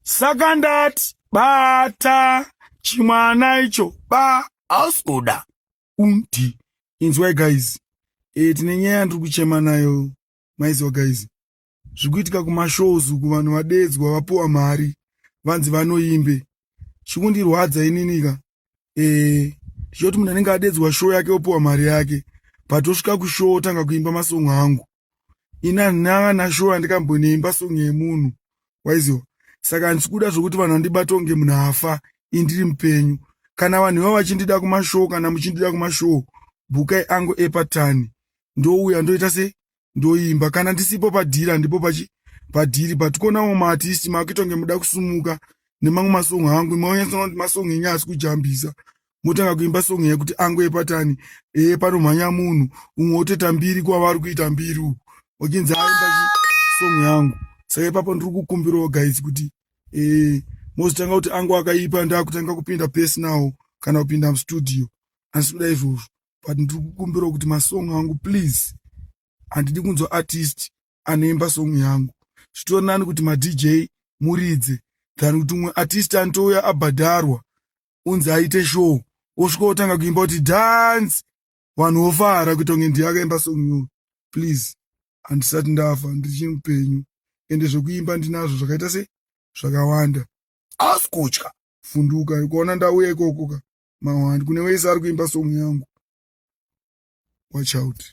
Saka ndati bata chimwana icho ba hausi kuda undi. Inzwai guys, tine nyaya yandiri kuchema nayo maiziwa guys. Zviri kuitika kumashows uku, vanhu vadedzwa vapuwa mari vanzi vanoimbe. Chikundirwadza ininika ndichoti munhu anenge adedzwa show yake opuwa mari yake, but osvika kushow otanga kuimba masong angu. Ini handina kana show yandikambonoimba song yemunhu, waiziwa. Saka handisi kuda zvokuti vanhu vandibata kunge munhu afa, ini ndiri mupenyu. Kana vanhu ivavo vachindida kumashow, kana muchindida kumashow, bhukai angu epatani, ndouya ndoita se ndoimba. Kana ndisipo padhiri, handipo pachi padhiri. But kuonawo maartist makuita kunge muda kusumuka nemamwe masong angu, maonyatsoona kuti masong enyu asi kujambisa, motanga kuimba song yekuti angu epatani ee panomhanya munhu umwe otoita mbiri kwavari kuita mbiri uku wachinzi aimba song yangu. Saka ipapo ndiri kukumbirawo guys kuti mozotanga kuti angu akaipa, ndakutanga kupinda personal kana kupinda mustudio, handisi kuda izvozvo. But ndiri kukumbirawo kuti masong angu, please, handidi kunzwa artist anoimba song yangu. Zvitori nani kuti maDJ muridze than kuti umwe artist anotouya abhadharwa unzi aite show, osvika otanga kuimba kuti dance, vanhu vofara kuita kunge ndiye akaimba song iyoyo. Please, handisati ndafa, ndichiri mupenyu, ende zvekuimba ndinazvo zvakaita se zvakawanda. Asi kutya funduka kuona ndauya ikoko ka mawandi kune wese ari kuimba song yangu, watch out.